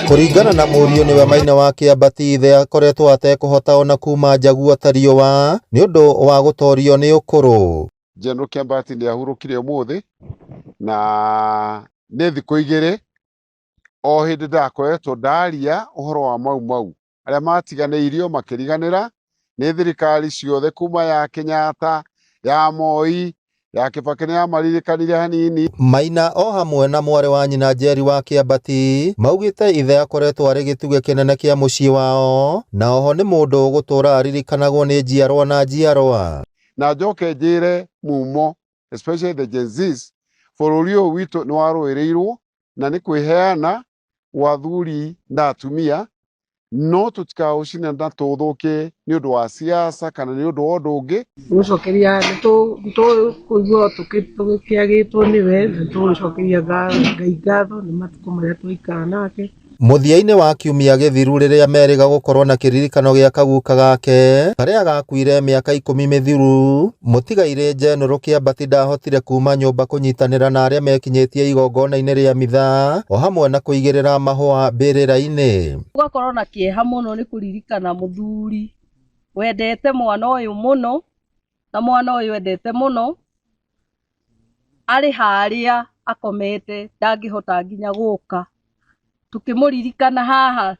Kũringana na mũriũ nĩwe Maina wa Kĩambati, ithe akoretwo atekũhota ona kuma nja guota riũa nĩ ũndũ wa gũtorio nĩ ũkũrũ. General Kĩambati nĩ ahurũkire ũmũthĩ na nĩ thikũ 2 o hĩndĩ ndakoretwo ndaria ũhoro wa Mau Mau arĩa matiganĩirio makĩriganĩra nĩ thirikari ciothe kuma ya Kenyatta, ya Moi, ya Kibaki nĩ yamaririkanire hanini. Maina o hamwe na mwarĩ wa nyina Njeri wa Kĩambati maugĩte ithe akoretwo arĩ gĩtugĩ kĩnene kĩa mũciĩ wao na oho nĩ mũndũ ũgũtũra aririkanagwo nĩ njiarwa na njiarwa. Na njoke njĩre mumo, especially the Gen Zs, bũrũri ũyũ witũ nĩ warũĩrĩirwo na nĩ kwĩheana gwa athuri na atumia, no tũtikaũcine na tũũthũkie nĩ ũndũ wa siasa kana nĩ ũndũ wa ũndũ ũngĩ. Gũcokeria nĩ tũkũigua tũgĩkĩagĩtwo nĩwe na tũgũcokeria Ngai ngatho nĩ matukũ marĩa twaikara nake. Mũthia-inĩ wa kiumia gĩthiru rĩrĩa merĩga gũkorwo na kĩririkano gĩa kaguka gake karĩa gakuire mĩaka 10 mĩthiru, mũtigairĩ General Kĩambati ndahotire kuma nyũmba kũnyitanĩra na arĩa mekinyĩtie igongona-inĩ rĩa mitha o hamwe na kũigĩrĩra mahũa mbĩrĩra-inĩ. Ũgakorwo na kĩeha mũno nĩ kũririkana mũthuri wendete mwana ũyũ mũno na mwana ũyũ endete mũno arĩ harĩa akomete ndangĩhota nginya gũka, tukĩmũririkana haha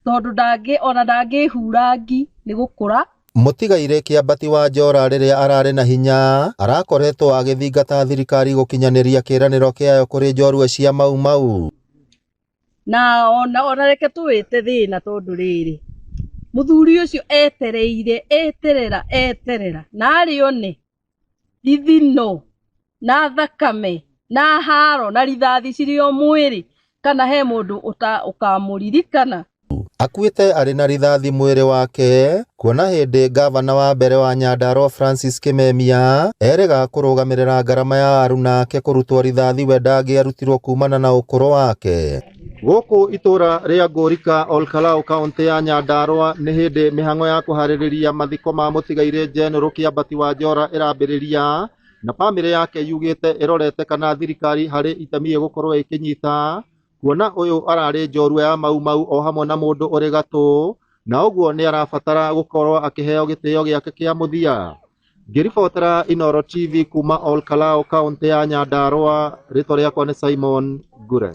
tondũ ndangĩ ona ndangĩhura ngi nĩ gũkũra. Mũtigairĩ Kĩambati wa Njora rĩrĩa ararĩ na hinya arakoretwo agĩthingata thirikari gũkinyanĩria kĩĩranĩro kĩayo kũrĩ njorua cia Mau Mau. Na ona reke tũwĩte thĩna tondũ rĩrĩ mũthuri ũcio etereire eterera eterera na arĩ one ithino na thakame na haro na rithathi cirĩ o mwĩrĩ kana he mũndũ ũkamũririkana. Akuĩte arĩ na rithathi mwĩrĩ wake kuona hĩndĩ ngavana wa mbere wa Nyandarua Francis Kimemia erĩga kũrũgamĩrĩra ngarama ya aruna ake kũrutwo rithathi we ndangĩarutirwo kumana na ũkũrũ wake. Gũkũ itũra rĩa Ngũrika Olkalau kaũntĩ ya Nyandarua nĩ hĩndĩ mĩhang'o ya kũharĩrĩria mathiko ma mũtigairĩ General Kĩambati wa Njora ĩrambĩrĩria na bamĩrĩ yake yugĩte ĩrorete kana thirikari harĩ itemi ĩgũkorwo ĩkĩnyita kuona ũyũ ararĩ njorua ya Mau Mau o hamwe na mũndũ ũrĩ gatũ na ũguo nĩ arabatara gũkorwo akĩheo gĩtĩo gĩake kĩa mũthia. Ngĩribotera Inooro TV kuma Olkalau kaũntĩ ya Nyandarua, rĩtwa rĩakwa nĩ Simon Ngure.